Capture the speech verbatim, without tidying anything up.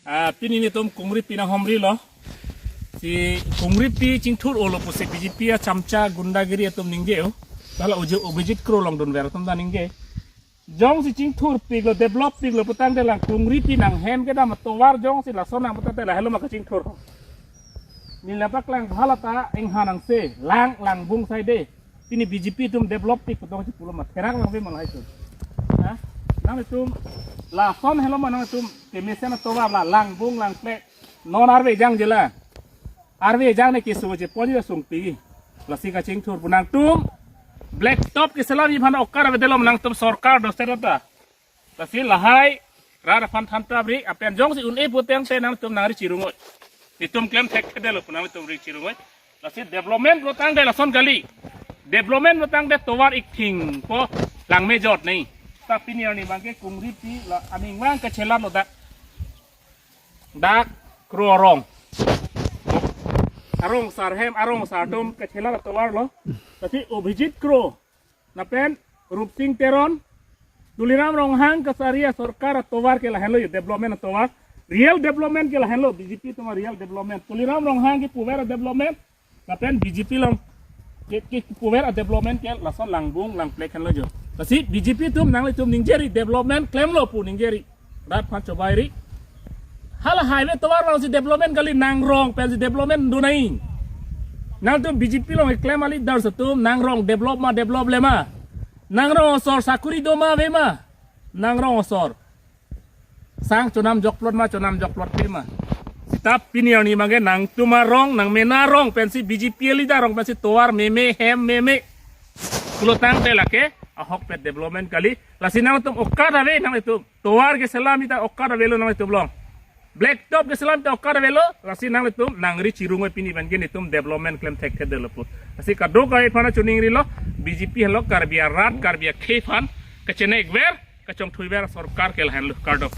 Ah, pini netum Kongripi nanghomrilo. Si Kongripi chingthur-olo pusi B J P achamcha gundagiri atum ningje-o. Hala uju Abhijit Kro along dunver atum ta ningje. Jongsi chingthurpiklo, develop piklo putangte lang Kongripi nanghem kedam atovar jongsi lason nang putangte lahelo ma kachingthur. Neli nangpaklang bhala ta inghan angse, lang, langbung saide. Pini B J P atum develop pik putong si pulo ma therak lang ve ma lahai atum. Ha? Nangtum lason helo ma nangtum kemesen atovar la langbung langplek. Non arve jang jela. Arve jang ne keso je poni la sungpi. Lasi kachingthur pu nangtum. Black top keselam iphan okar avedetlo ma nangtum sorkar doser ta. Lasi lahai rat aphan than tabri apen jongsi un-e putangte nangtum nangri chirungoi. Netum klem thekthedetlo pu nangtum ri chirungoi. Lasi development putangte lason kali. Development putangte tovar ik thingpo langmejot nei. Ta pini arni abangke Kongripi la aning vang kachelarlo dak. Dak Kro arong. Arong asar hem, arong asar atum kachelar atovarlo. Lasi Abhijit Kro lapen Rupsing Teron, Tuliram Ronghang kasari asorkar atovar ke lahenlo yo, development atovar. Real development ke lahenlo, B J P atum real development. Tuliram Ronghang kepuver development, lapen B J P along ke, kepuver development ke lason langbung langplek henlo jo. Lasi B J P atum nanglitum ningjeri development klemlo pu ningjeri. Rat aphan chobairi. Hala highway tovar along si development kali, nangrong pensi development do nai. Nangtum B J P along keklem a-leaders atum nangrong develop ma develop le ma. Nangrong asor sakuri do ma ave ma. Nangrong asor. Sang chonam jokplot ma, chonam jokplot pe ma. Seta pini arni abangke nangtum arong, nangmena arong pensi B J P a-leader arong pensi tovar meme hem meme. Pulo tangte lake ahokpet development kali. Lasi nangtum okar ave nangtum. Tovar keselam ita okar avelo nangtum along. Black top keselam ita okar avelo, lasi nangtum nangri chirungoi pini abangke netum development klem thekthedetlo pu. Lasi kadokave aphan choningrilo, B J P henlo Karbi arat, Karbi akhei aphan kachenek ver, kachongthui ver sorkar ke lahenlo, kardom.